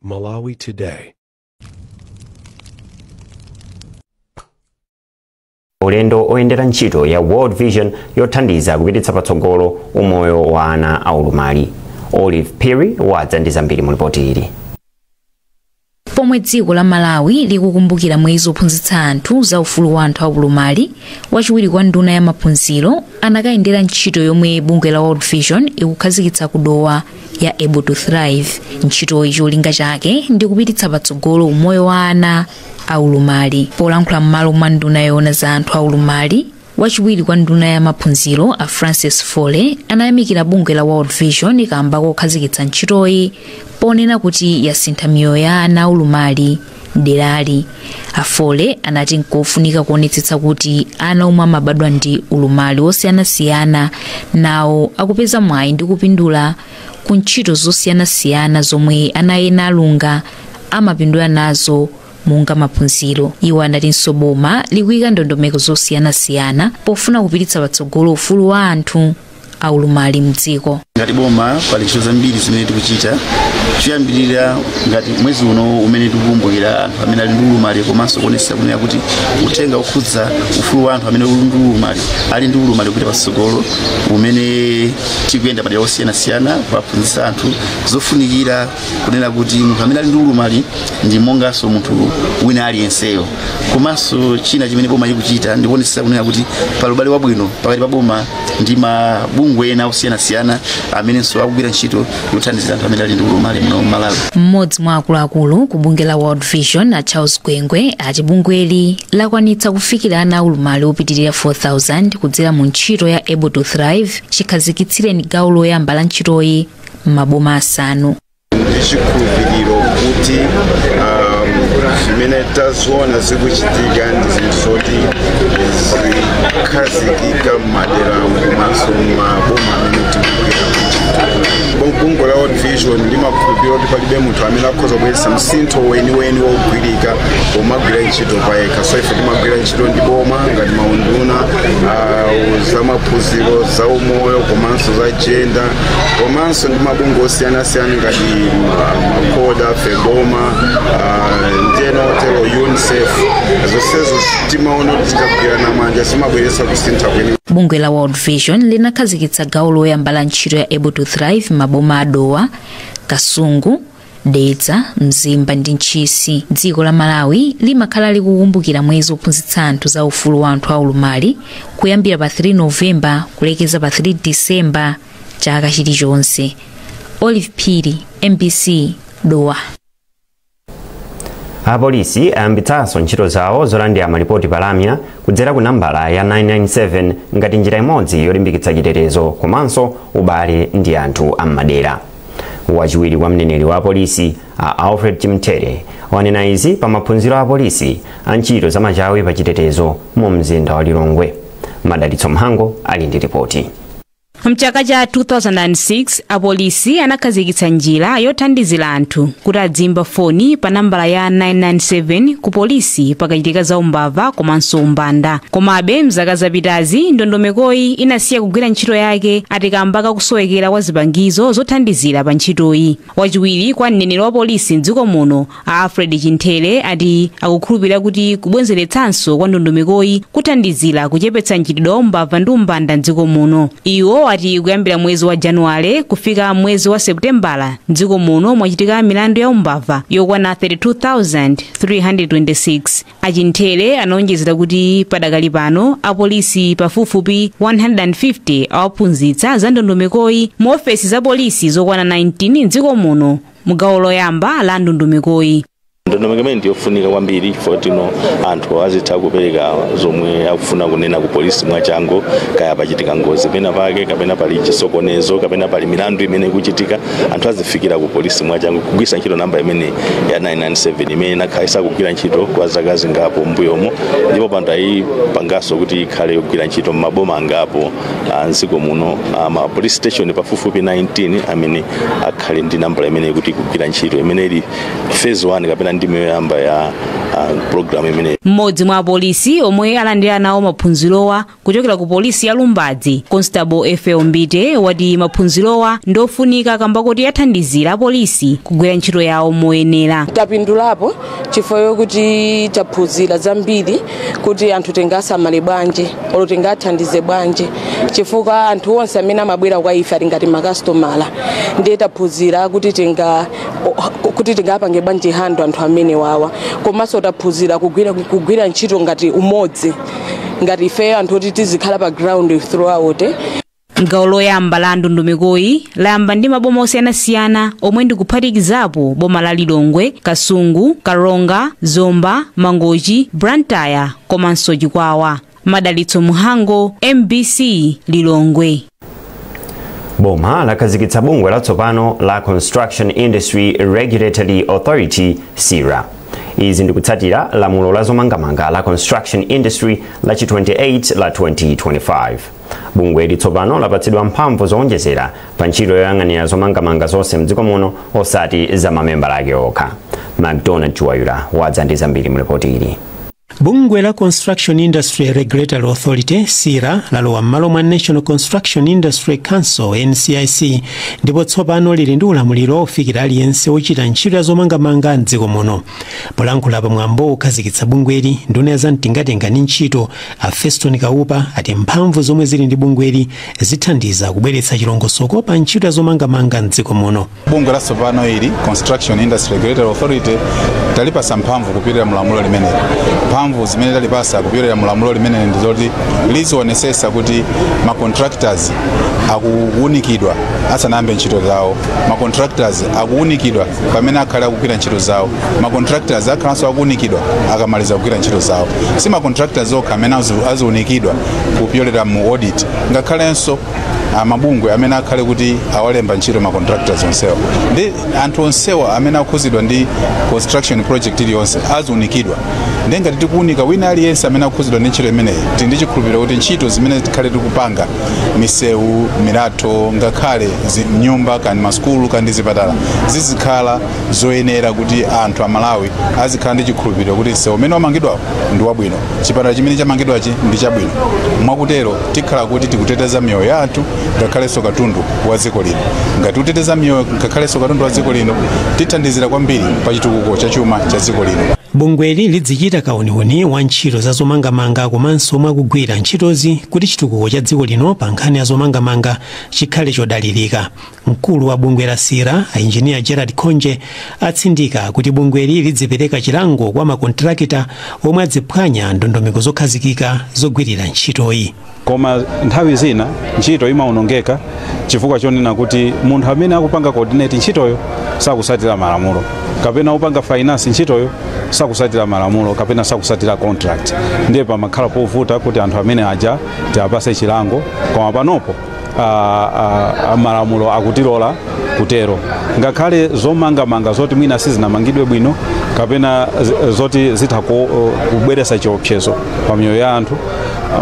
Malawi Today. Ulendo oyendera ntchito ya World Vision yothandiza kupititsa patsogolo umoyo wa ana aulumali. Olive Phiri wadza ndi zambiri mu ripoti ili. Pomwe dziko la Malawi likukumbukira mwezi wophunzitsa anthu za ufulu wa anthu aulumali, wachiwiri kwa nduna ya maphunziro anakayendera ntchito yomwe bungwe la World Vision ikukhazikitsa ku Dowa ya Able to Thrive. Ntchitoyi cholinga chake ndi kupititsa patsogolo umoyo wa ana aulumali. Polankhula m'malo mwa nduna yoona za anthu aulumali, wachiwiri kwa nduna ya maphunziro a Francis Fole anayamikira bungwe la World Vision kamba kokhazikitsa ntchitoyi, ponena kuti yasintha miyoyo ya ana aulumali mderali. A Fole anati nkofunika kuonetsetsa kuti ana omwe amabadwa ndi ulumali osiyanasiyana nawo akupeza mwayi ndi kupindula ku ntchito zosiyanasiyana zomwe ana ena alunga amapindula nazo monga maphunziro. Iwo anatinso boma likuyika ndondomeko zosiyanasiyana pofuna kupititsa patsogolo ufulu wa anthu aulumali mdziko. Ngati boma pali ntchito zambiri zimene tikuchita, choyambirira ngati mwezi uno umene tikukumbukira anthu amene ali ndi ulumali, komanso kuonetsa kunena kuti uthenga okhudza ufulu wa anthu amene ali ndi ulumali kupita patsogolo, umene tikuyenda madera osiyanasiyana kuwaphunzitsa anthu zofunikira kunena kuti munthu amene ali ndi ulumali ndi monganso munthu wina aliyenseyo. Komanso china chimene boma likuchita ndi kuonetsa kunena kuti pali ubale wabwino pakati pa boma ndi mabungwe ena osiyanasiyana amenenso akugwira ntchito yothandizira anthu amene ali ndi ulumali muno Malawi. Mmodzi mwa akuluakulu ku bungwe la World Vision a Charles Gwengwe ati bungweli lakwanitsa kufikira ana aulumali opitirira 4000 kudzera mu ntchito ya Able to Thrive chikhazikitsireni gawo loyamba la ntchitoyi m'maboma asanu. Ndi chikhulupiriro kuti zimene taziona zikuchitika ndi zinthu zoti zikhazikika m'madera komanso m'maboma amene tikugwira ntchito. Bungwe la World Vision limakhulupirira kuti palibe munthu amene akhoza kubweretsa msintho weniweni wogwirika pomagwira ntchito payekha. So ife timagwira ntchito ndi boma ngati maunduna za maphunziro, za umoyo komanso za gender, komanso ndi mabungwe osiyanasiyana ngati MACODA, FEDOMA, ndiyena otero UNICEF. Zonsezo timaona kuti tikagwirana manja zimabweretsa kusintha kweni. Bungwe la World Vision linakhazikitsa gawo loyamba la ntchito ya Able to Thrive maboma a Dowa, Kasungu, Dedza, Mzimba ndi Ntchisi. Dziko la Malawi limakhala likukumbukira mwezi wophunzitsa anthu za ufulu wa anthu aulumali kuyambira pa 3 Novemba kulekeza pa 3 Disemba chaka chilichonse. Olive Phiri, MBC, Dowa. Apolisi ayambitsanso ntchito zawo zolandira malipoti palamya kudzera ku nambala ya 997 ngati njira imodzi yolimbikitsa chitetezo komanso ubale ndi anthu am'madera. Wachiwiri kwa mneneri wa apolisi a Alfred Chimtere wanena izi pa maphunziro a apolisi a ntchito zamachawi pa chitetezo mu mzinda wa Lilongwe. Madalitso Mhango ali ndi ripoti. Mchaka cha 2006 apolisi anakhazikitsa njira yothandizira anthu kuti adzimba foni pa nambala ya 997 ku polisi pakachitika za umbava komanso umbanda. Komabe mzaka zapitazi ndondomekoyi inasiya kugwira ntchito yake atikamba kakusowekera kwa zipangizo zothandizira pa ntchitoyi. Wachiwiri kwa mneneri wa polisi mdziko muno a Alfred Chimtere ati akukhulupirira kuti kubwezeretsanso kwa ndondomekoyi kuthandizira kuchepetsa mchitidwe wa umbava ndi umbanda mdziko muno. Iwo ati kuyambira mwezi wa Januwale kufika mwezi wa Seputembala mdziko muno mwachitika milandu ya umbava yokwana 32,326. Achimtere anaonjezera kuti padakali pano apolisi pafupifupi 150 awaphunzitsa za ndondomekoyi mu ofesi za polisi zokwana 19 mdziko muno mugawo loyamba la ndondomekoyi. Ndondomeko imene ndiyofunika kwambiri chifukwa tino anthu azitha kupereka zomwe akufuna kunena ku polisi mwachangu, kaya pachitika ngozi pena pake, kapena pali chisokonezo, kapena pali milandu imene ikuchitika, anthu azifikira ku polisi mwachangu kugwiritsa ntchito namba imene ya 997 imene inakhala isakugwira ntchito kwa zaka zingapo m'mbuyomo, ndipo pano ayipanganso kuti ikhale yogwira ntchito m'maboma angapo mdziko muno, ma police station pafupifupi 19 amene akhale ndi nambala imene kuti ikugwira ntchito, imene ili phase 1 kapena ndime yoyamba ya Program imeneyi. Mmodzi mwa apolisi omwe alandira nawo maphunzirowa kuchokera ku polisi ya Lumbadzi, Constable Fl Mbite, wati maphunzirowa ndofunika kamba kuti athandizira apolisi kugwira ntchito yawo moyenera. Tapindulapo chifukwa yokuti taphunzira zambiri kuti anthu tingasamale bwanji olo tingathandize bwanji, chifukwa anthu onse amene amabwera kwa ife ali ngati makasitomala. Ndiye taphunzira kuti tingapange bwanji handle anthu amene wawa, komanso taphunzira kugwira ntchito ngati umodzi, ngati ife anthu oti tizikhala pa ground throughout. Gawo loyamba la ndondomekoyi layamba ndi maboma osiyanasiyana omwe ndikuphatikizapo boma la Lilongwe, Kasungu, Karonga, Zomba, Mangochi, Blantyre komanso Chikwawa. Madalitso Muhango, MBC, Lilongwe. Boma lakhazikitsa bungwe latsopano la Construction Industry Regulatory Authority, CIRA. Izi ndikutsatira lamulo la zomangamanga la Construction Industry la chi 28 la 2025. Bungwe litsopano lapatsidwa mphamvu zowonjezera pa ntchito yoyang'anira zomangamanga zonse mdziko muno, osati za mamembala ake okha. MacDonald Chiwayula wadza ndi zambiri mripoti ili. Bungwe la Construction Industry Regulatory Authority, CIRA, lalowa m'malo mwa National Construction Industry Council, NCIC, ndipo tsopano lili ndi ulamuliro ofikira aliyense ochita ntchito ya zomangamanga mdziko muno. Polankhula pamwambo okhazikitsa bungweli, nduna ya zamtengatenga ndi ntchito a Feston Kaupa ati mphamvu zomwe zili ndi bungweli zithandiza kubweretsa chilongosoko pa ntchito ya zomangamanga mdziko muno. Bungwe latsopano ili, Construction Industry Regulatory Authority, talipasa mphamvu kupitira mulamulo limeneli. Mphamvu zimene talipasa kupitira mulamulo limeneli ndi zoti lizionesesa kuti ma contractors akuwunikidwa asanayambe ntchito zawo, ma contractors akuwunikidwa pamene akhale akugwira ntchito zawo, ma contractors akhalanso akuwunikidwa akamaliza kugwira ntchito zawo. Si ma contractors okha amene aziwunikidwa kupyolera mu audit, ngakhalenso amabungwe amene akhale kuti awalemba ntchito ma contractors onsewa ndi anthu onsewa amene akhuzidwa ndi construction project iliyonse aziunikidwa. Ndi ngati tikuunika wina aliyense amene akhuzidwa ndi ntchito imeneyi, tili ndi chikhulupiriro kuti ntchito zimene tikhale tikupanga, misewu, milatho, ngakhale nyumba kandi masukulu kandi zipatala, zizikhala zoyenera kuti anthu Amalawi azikhala ndi chikhulupiriro kuti msewu umene wamangidwawo ndi wabwino, chipatala chimene chamangidwachi ndi chabwino. Mwakutero tikhala kuti tikuteteza miyoyo ya anthu ngakhalenso katundu wa dziko lino. Ngati kuteteza miyoyo ngakhalenso katundu wa dziko lino, tithandizira kwambiri pa chitukuko cha chuma cha dziko lino. Bungweli lidzichita kauniuni wa ntchito za zomangamanga komanso omwe akugwira ntchitozi kuti chitukuko cha dziko lino pa nkhani ya zomangamanga chikhale chodalirika. Mkulu wa bungwe la CIRA, Injiniya Gerard Khonje, atsindika kuti bungweli lidzipereka chilango kwa makontrakita omwe adziphwanya ndondomeko zokhazikika zogwirira ntchitoyi. Koma nthawi zina ntchito imaonongeka chifukwa chonena kuti munthu amene akupanga coordinate ntchitoyo sakusatira malamulo, kapena upanga finance ntchitoyo sakusatira malamulo, kapena sakusatira contract. Ndiye pamakhala povuta kuti anthu amene aja tiapase chilango. Koma panopo malamulo akutilola kutero, ngakhale zomangamanga zoti mwina sizinamangidwe bwino kapena zoti zitha kubweretsa chiopsezo pa miyoyo ya anthu,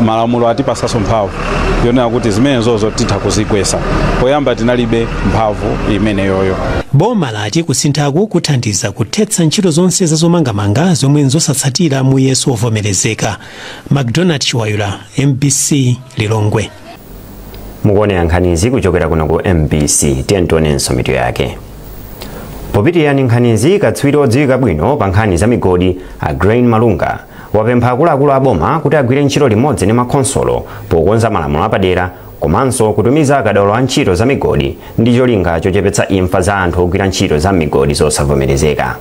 malamulo atipasanso mphamvu yonena kuti zimenezozo titha kuzigwetsa. Poyamba tinalibe mphamvu imeneyoyo. Boma lati kusinthaku kuthandiza kuthetsa ntchito zonse zazomangamanga zomwe nzosatsatira muyeso wovomerezeka. MacDonald Chiwayula, MBC, Lilongwe. Mukuonera nkhanizi kuchokera kuno ku MBC. Tiye tionenso mitu yake. Popitirani nkhanizi, katswiri odziwika bwino pa nkhani za migodi a Grain Malunga wapempha akuluakulu a boma kuti agwire ntchito limodzi ndi makhonsolo pokonza malamulo apadera komanso kutumiza akadaulo a ntchito za migodi ndi cholinga chochepetsa imfa za anthu ogwira ntchito za migodi zosavomerezeka.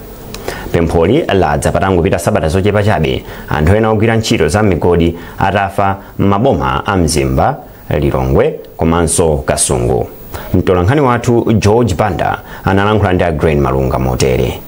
Pempholi ladza patangopita sabata zochepa chabe anthu ena ogwira ntchito za migodi atafa m'maboma a Mzimba, Lilongwe komanso Kasungu. Mtolankhani wathu George Banda analankhula ndi a Grain Malunga motere.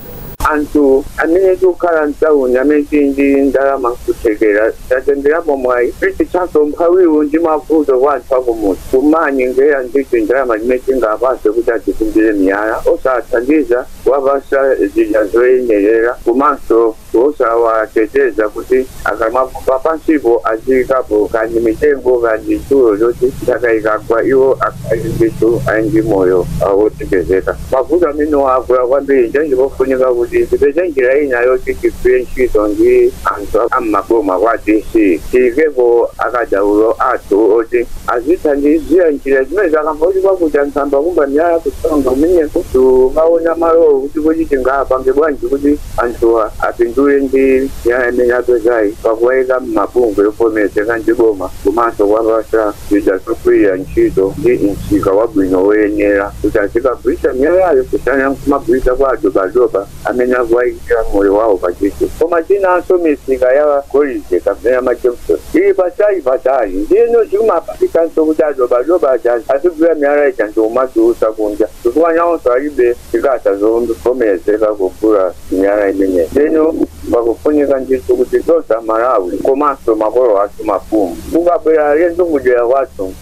Anthu amene tikukhala mtawuni, amene tili ndi ndalama nkuthekera, tatenderapo mwayi tichitsanso umphawiwu ndi mavuto kwa anthu akumudzi kumanyengera nditi ndalama zimene tingapase kuti atikumbire miyala, osathandiza kuwapasa zida zoyenerera komanso Osawateteza kuti akamakumba pansipo aziyikapo kandi mitengo kandi zitsulo zoti nthaka ikagwa iwo akhale ndithu ali ndi moyo wotetezeka. Mavuto amene akula kwambiri, njenjipofunika kuti tipeze njira ina yoti tigwire ntchito ndi anthu am'maboma kwa DC, tiyikepo akadaulo athu oti azithandizira njira zimene zakamva kuti kwakuti anthu ambakumba miyala kusonga kumeneko, tukaona malowo kuti tingapange bwanji kuti anthu apindule ndi miyala imene apezayi, pakuwayika m'mabungwe yovomerezeka ndi boma komanso kuwapasa zida zogwirira ntchito ndi msika wabwino woyenera kuti azikagulitsa miyalayo, kusiyana kumagulitsa kwa adobadoba amene akuwayikira moyo wawo pachiswe. Koma chinanso, misika ya golide kapena ma gemstones ili patali patali, ndino zikumapakikanso kuti adobadoba aja azigwira miyala ija ndikumatulusa kunja, chifukwa nawonso alibe zikata zovomerezeka kugula miyala imeneyi. Ndino pakufunika ndithu kuti tonse Amalawi komanso makolo athu mafumu, kukabwera alendo kudera kwathu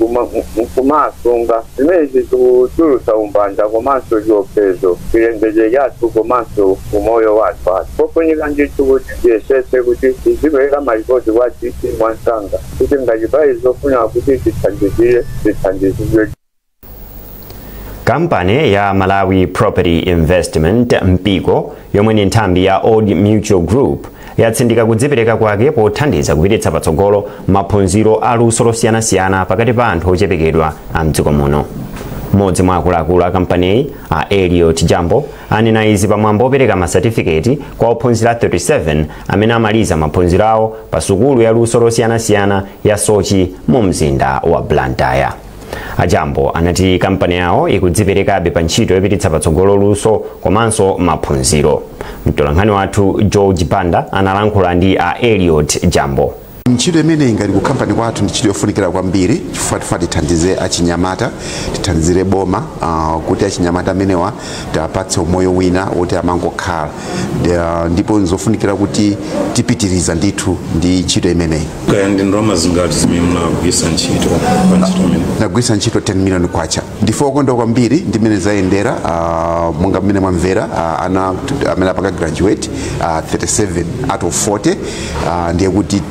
nkumasunga, zimenezi zikuchulutsa umbanda komanso chiopsezo chilengedwe chathu komanso umoyo wathu athu. Pofunika ndithu kuti tiyesese kuti tizipereka malipoti kwa DC mwansanga, kuti ngati pali zofuna kuti tithandizire, tithandizidwe. Kampani ya Malawi Property Investment, Mpiko, yomwe ni nthambi ya Old Mutual Group, yatsindika kudzipereka kwake pothandiza kupititsa patsogolo maphunziro aluso losiyanasiyana pakati pa anthu ochepekedwa a mdziko muno. Mmodzi mwa akuluakulu a kampaniyi, a Eliot Jambo, anena izi pamwambo opereka masatifiketi kwa ophunzira 37 amene amaliza maphunziro awo pa sukulu ya luso losiyanasiyana ya Soche mu mzinda wa Blantyre. Ajambo anati kampani yawo ikudziperekabe pa ntchito yopititsa patsogolo luso komanso maphunziro. Mtolankhani wathu George Banda analankhula ndi a Eliot Jambo. Ntchito imeneyi ngati ku kampani kwathu ndi ntchito yofunikira kwambiri, chifukwa tifuna tithandize achinyamata, tithandizire boma kuti achinyamata amenewa tiwapatse umoyo wina woti amangokhala. Ndipo nzofunikira kuti tipitiriza ndithu ndi ntchito imeneyi. Kaya ndi ndalama zingati zimene munagwiritsa ntchito pa ntchito imene? Nagwiritsa ntchito 10 million kwacha. Ndife okondwa kwambiri ndi mmene zayendera. Monga mmene mwamvera, ana amene apanga graduate 37 out of 40, ndiye kuti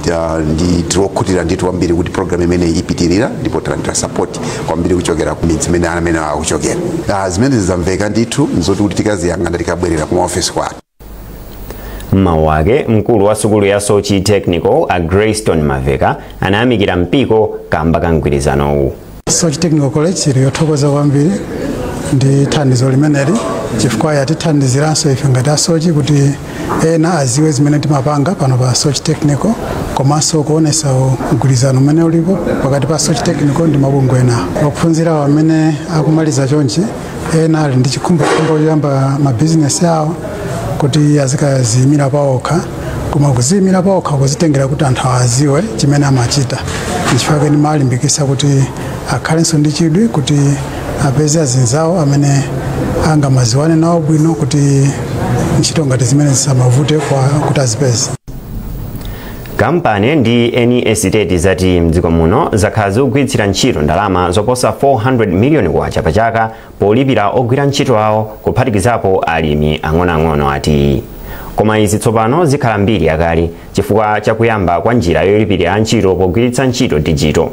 ndi tikukhutira ndithu kwambiri kuti program imeneyi ipitirira, ndipo talandira support kwambiri kuchokera ku midzi imene ana amene akuchokera. Zimene zizamveka ndithu nzoti kuti tikaziyang'ana tikabwerera kuma office kwathu. Mmawu ake, mkulu wa sukulu ya Soche Technical, a Greyston Maveka, anayamikira Mpiko kamba ka mgwirizanowu. Soche Technical College ili yothokoza kwambiri ndi thandizo limeneli, chifukwa yatithandiziranso ife ngati aSoche kuti ena aziwe zimene timapanga pano pa Soche Technical, komanso kuonesa mgwirizano umene ulipo pakati pa Soche Technical ndi mabungwe ena. Ophunzira amene akumaliza chonchi, ena ali ndi chikhumbokhumbo choyamba mabizinesi awo kuti azikaziyimira paokha, koma kuziyimira paokha kuzitengera kuti anthu aziwe chimene amachita. Nchifukwa ndimalimbikitsa kuti akhalenso ndi chidwi kuti apeze azinzawo amene angamaziwane nawo bwino, kuti ntchito ngati zimene zisamavute kuti azipeze. Kampani ndi eni esiteti zati mdziko muno zakhala zikugwiritsira ntchito ndalama zoposa 400 miliyoni kwacha pachaka polipira ogwira ntchito awo, kuphatikizapo alimi ang'onoang'ono ati. Koma izi tsopano zikhala mbiri yakale chifukwa chakuyamba kwa njira yolipirira antchito pogwiritsa ntchito digital.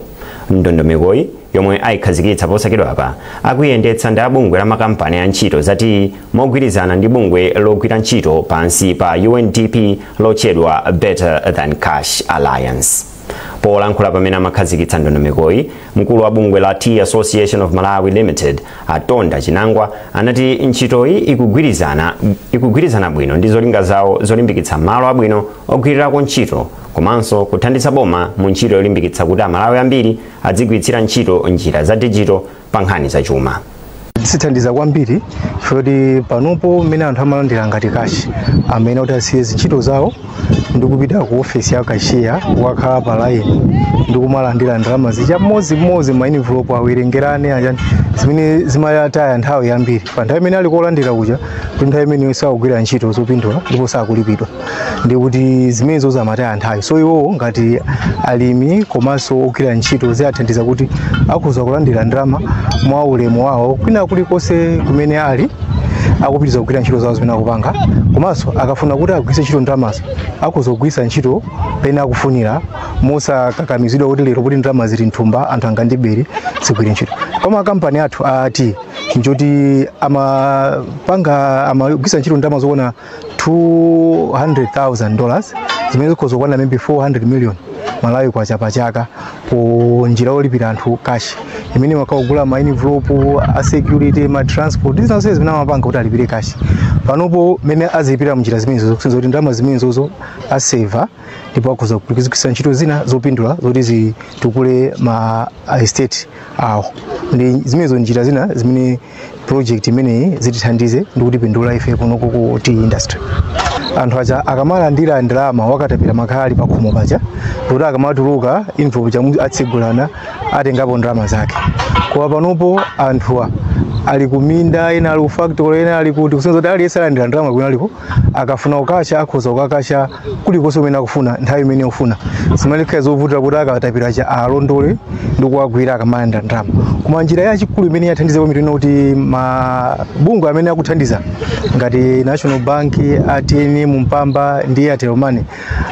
Ndondomekoyi, yomwe ayikhazikitsa posachedwapa, akuyendetsa ndi abungwe la makampani a ntchito zati mogwirizana ndi bungwe logwira ntchito pansi pa UNDP lotchedwa Better Than Cash Alliance. Polankhula pamene amakhazikitsa ndondomekoyi, mkulu wa bungwe la Tea Association of Malawi Limited, Atonda Chinangwa, anati ntchitoyi ikugwirizana bwino ndi zolinga zawo zolimbikitsa malo abwino ogwirirako ntchito komanso kuthandiza boma mu ntchito yolimbikitsa kuti Amalawi ambiri adzigwiritsira ntchito njira za digital pa nkhani zachuma. Zithandiza kwambiri chifukwa panopo mmene anthu amalandira ngati cash, amene kuti asiye zintchito zawo ndi kupita ku ofesi ya cashier kukakhala pa line ndi kumalandira ndalama zija mmodzimmodzi, ma envelope awerengerane achani, zimene zimataya nthawi yambiri. Pa nthawi imene ali kolandira kuja kuti nthawi imeneyo sakugwira ntchito zopindula ndipo sakulipidwa, ndi kuti zimenezo zamataya nthawi. So iwowo ngati alimi komanso ogwira ntchito, ziyathandiza kuti akhoza kulandira ndalama mwa ulemu wawo kwina kulikonse kumene ali. Akupitiriza kugwira ntchito zawo zimene akupanga, komanso akafuna kuti agwiritse ntchito ndalamazo akuzogwiritsa ntchito pene akufunira, mosakakamizidwa kuti lero kuti ndalama zili mthumba anthu angandibere, zigwire ntchito. Koma kampani athu ati nchoti amapanga amagwiritsa ntchito ndalama zokwana $200,000, zimene zikhoza kukwana maybe 400 million Malawi kwacha pachaka, ku njira yolipira anthu cash, imene makagula ma envelope a security, ma transport ndi zonse zimene amapanga kuti alipire cash. Panopo mene azilipira mnjira zimenezo, kusonyeza kuti ndalama zimenezozo aseva, ndipo akhoza kugwiritsa ntchito zina zopindula zoti zitukule ma estate awo. Ndi zimenezo njira zina zimene project imeneyi zitithandize ndi kutipindula ife kuno ku tea industry. Anthu aja akamalandira ndalama, wakatapira makhali pa khomo paja, kuti akamatuluka envelope chamu atsegulana, atengapo ndalama zake. Koma panopo anthuwa ali kuminda, ena ali ku factory, ena ali kuti, kusonyeza kuti aliyense alandira ndalama kwina aliko. Akafuna kukasha akhoza kukakasha kulikonse kumene akufuna, nthawi imene akufuna. Zimalikhala zovuta kuti akatapira cha alondole ndi kuwagwira akamalandira ndalama. Koma njira yachikulu imene yathandiza kwambiri kuti mabungwe amene akuthandiza ngati National Bank, ATM, Mpamba ndi Airtel Money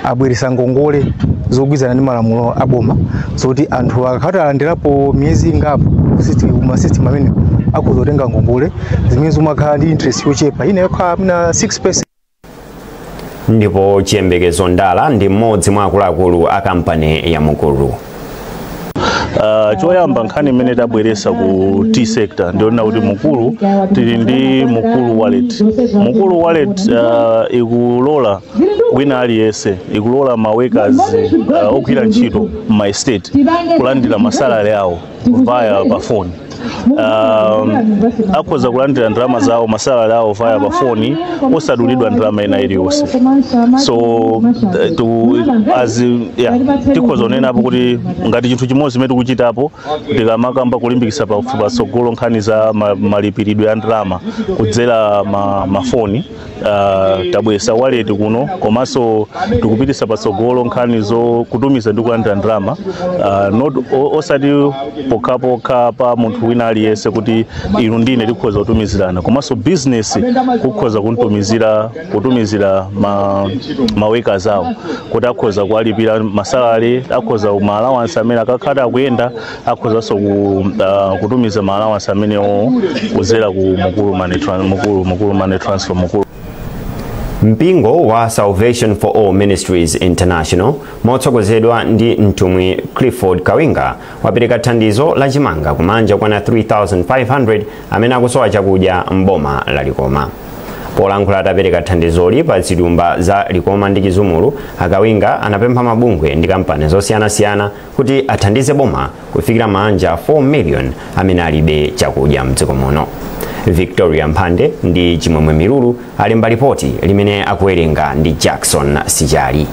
abweresa ngongole zogwirizana ndi malamulo aboma, zoti anthu akakhala alandirapo miyezi ingapo ma system amene akhoza kutenga ngongole zimene zimakhala ndi interest yochepa, ina yokhala mina 6%. Ndipo Chiyembekezo Ndala ndi mmodzi mwa akuluakulu a kampani ya Mukuru. Choyamba, nkhani imene tabweresa ku tea sector ndiona kuti Mukuru, tili ndi Mukuru Wallet. Mukuru Wallet ikulola wina aliyense, ikulola ma workers ogwira ntchito ma estate kulandira ma salary awo via pa phone. Akhoza kulandira ndalama zawo, ma salary awo, via pa foni, osadulidwa ndalama ina iliyonse. So to, as yeah, tikhoza kunenapo kuti ngati chinthu chimodzi chimene tikuchitapo tikamakamba kulimbikitsa patsogolo nkhani za malipiridwe ya ndalama kudzera mafoni, tabweresa wallet kuno, komanso tikupitisa patsogolo nkhani zo kutumiza ndi kulandira ndalama, not osati pokhapokha pa munthu wina aliyense, kuti inu ndine tikhoza kutumizirana, komanso business kukhoza kutumizira ma workers awo, kuti akhoza kuwalipira ma salary, akhoza ma allowance amene akakhala akuyenda, akhozanso kutumiza ma allowance amenewo kudzera ku Mukuru Money Transfer, Mukuru. Mpingo wa Salvation for All Ministries International, motsogozedwa ndi mtumwi Clifford Kawinga, wapereka thandizo la chimanga kumanja kwana 3500 amene akusowa chakudya mboma la Likoma. Polankhula atapereka thandizoli pa zilumba za Likoma ndi Chizumulu, Akawinga anapempha mabungwe ndi kampani zosiyanasiyana kuti athandize boma kufikira maanja 4 million amene alibe chakudya mdziko muno. Victoria Mphande ndi Chimwemwe Milulu alemba ripoti limene akuwerenga ndi Jackson Sijali.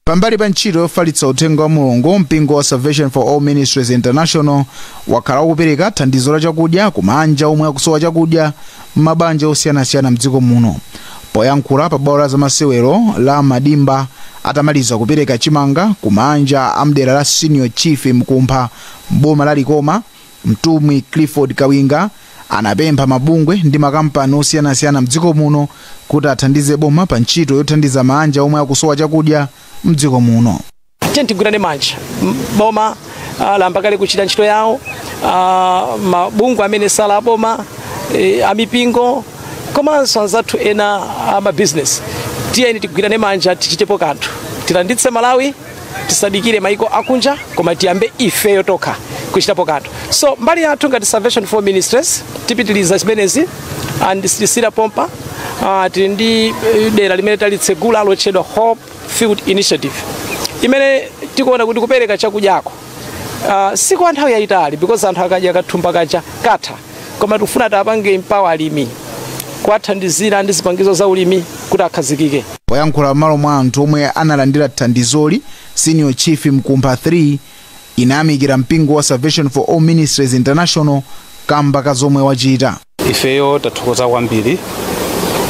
Pambali pa ntchito yofalitsa uthenga wa Mulungu, mpingo wa Salvation for All Ministries International wakhala ukupereka thandizo la chakudya ku maanja omwe akusowa chakudya m'mabanja osiyanasiyana mdziko muno. Poyankhula pa bwalo la zamasewero la Madimba atamaliza kupereka chimanga ku maanja amdera la Senior Chief Mkumpha mboma la Likoma, mtumwi Clifford Kawinga anapempha mabungwe ndi makampani osiyanasiyana mdziko muno kuti athandize boma pa ntchito yothandiza maanja omwe akusowa chakudya mdziko muno. Tiye tigwirane manja. Boma layamba kale kuchita ntchito yawo, mabungwe amene sala aboma, amipingo, komanso anzathu ena amabizinesi, tiyeni tigwirane manja, tichitepo kanthu, tilanditse Malawi. Tisadikire maiko akunja, koma tiyambe ifeyo tokha kuchitapo kanthu. So mbali yathu ngati Salvation for Ministries tipitiliza zimenezi and sitisira pompa. Tili ndi dera limene talitsegula lotchedwa Hope Field Initiative, imene tikuona kuti kupereka chakudyako si kwa nthawi yayitali, because anthu akadya kathumba kaja katha, koma tikufuna tiapange empower alimi, kuwathandizira ndi zipangizo za ulimi kuti akhazikike. Poyankhula m'malo mwa anthu omwe analandira thandizoli, Senior Chief Mkumpha 3 inayamikira mpingo wa Salvation for All Ministries International kamba ka zomwe wachita. Ifeyo tathokoza kwambiri,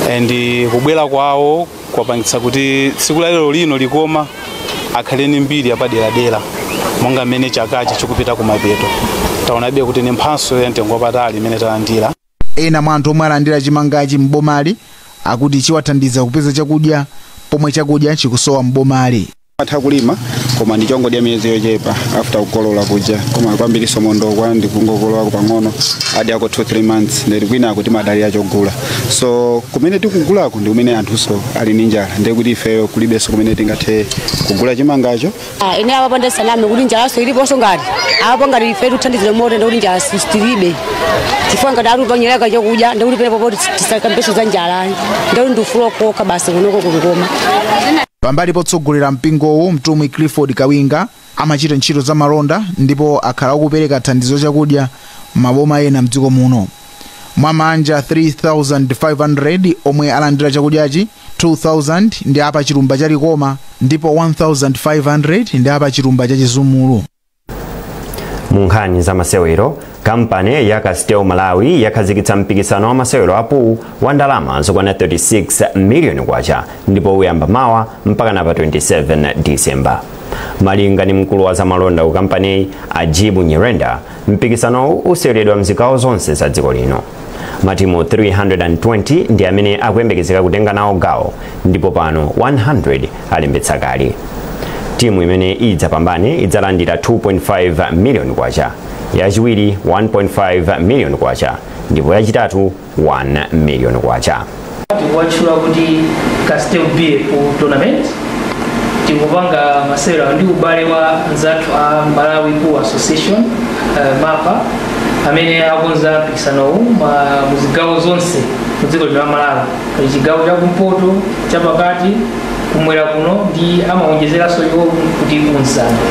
and kubwera kwawo kwapangitsa kuti tsiku la lero lino Likoma akhale ni mbiri yapaderadera, monga mmene chakachi chikupita kumapeto taonabe kuti ni mphatso ya mtengo wapatali imene talandira. Ena mwa anthu omwe alandira chimangachi m'bomali akuti chiwathandiza kupeza chakudya pomwe chakudya chikusowa m'bomali. Atha kulima koma ndi chongodya miyezi yochepa after kukolola kuja, koma kwambiri mondokwa ndi kungokolola pang'ono adyako 2-3 months, ndeti kwina akuti madalira chogula. So kumene tikugulako ndi kumene anthunso ali ndi njala, ndiye kuti ifeyo kulibenso kumene tingathe kugula chimangacho. Ine apapo ndisaname kuti njalaso iliponso, ngati apo ngati ife tikuthandizira moto, ndikuti njala tilibe, chifukwa ngati atipanyereka chakudya, ndikuti penepo tisakambeso za njala, ndikuti ndifuna koka basi kunoko kulikoma. Pambali potsogolera mpingowu, mtumwi Clifford Kawinga amachita ntchito za malonda ndipo akhala akupereka thandizo chakudya maboma ena mdziko muno. Mwa mabanja 3500 omwe alandira chakudyachi, 2000 ndi apa chilumba cha Likoma ndipo 1500 ndi apa chilumba cha Chizumulu. Mu nkhani za masewero, kampani ya Castel Malawi yakhazikitsa mpikisano wa masewero a pool wa ndalama zokwana 36 miliyoni kwacha ndipo uyamba mawa mpaka na pa 27 Disemba. Malinga ni mkulu wa zamalonda ku kampaniyi, Ajibu Nyirenda, mpikisanowu useweredwa mzigawo zonse za dziko lino. Matimu 320 ndi amene akuyembekezeka kutenga nawo gawo ndipo pano 100 alembetsa kale. Timu imene idzapambane idzalandira 2.5 miliyoni kwacha, yachiwiri 1.5 miliyoni kwacha ndipo yachitatu 1 miliyoni kwacha. Tikuwatchula kuti Castel Beer Pool Tournament. Tikupanga masewero ndi ubale wa anzathu a Malawi Pool Association, MAPA, amene akonza mpikisanowu muzigawo zonse mu dziko lino la Malawi. Pali chigawo chakumpoto, chapakati, kumwera kuno, ndi amaonjezeranso iwo kuti kumzambwe.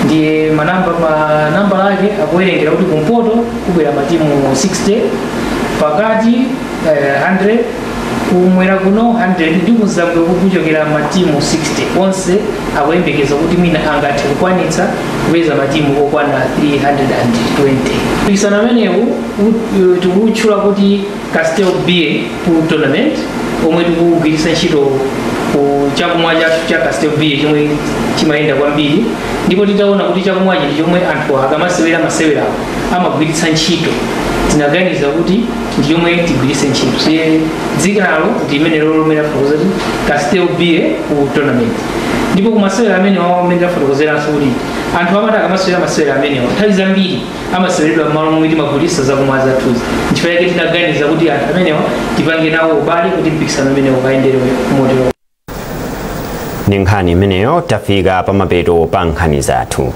Ndiye manambala ake akuwerengera kuti kumpoto kubwera matimu 60, pakati 100, kumwera kuno 100 ndi kumzambwe kuchokera matimu 60. Onse akuyembekeza kuti mwina angathe kukwanitsa kupeza matimu okwana 320. Mpikisano amenewu tikuwutchula kuti Castel Beer Pool Tournament, omwe tikugwiritsa ntchito ku chakumwa chathu cha Castel Beer chomwe chimayenda kwambiri. Ndipo titaona kuti chakumwachi ndi chomwe anthu akamasewera masewerawo amagwiritsa ntchito, tinaganiza kuti ndi chomwe tigwiritse ntchito. So dzinalo ndi imene lomwe lafotokoza kuti Castel Beer Pool Tournament. Ndipo kumasewera amene wawo amene tafotokozeranso kuti anthu amati akamasewera masewera amenewa, nthawi zambiri amaseweredwa m'malo momwe timagulitsa zakumwa zathuzi. Nchifukwa chake tinaganiza kuti anthu amenewa tipange nawo ubale kuti mpikisano umenewo ukayendere motero. Ndi nkhani imeneyo tafika pamapeto pa nkhani zathu.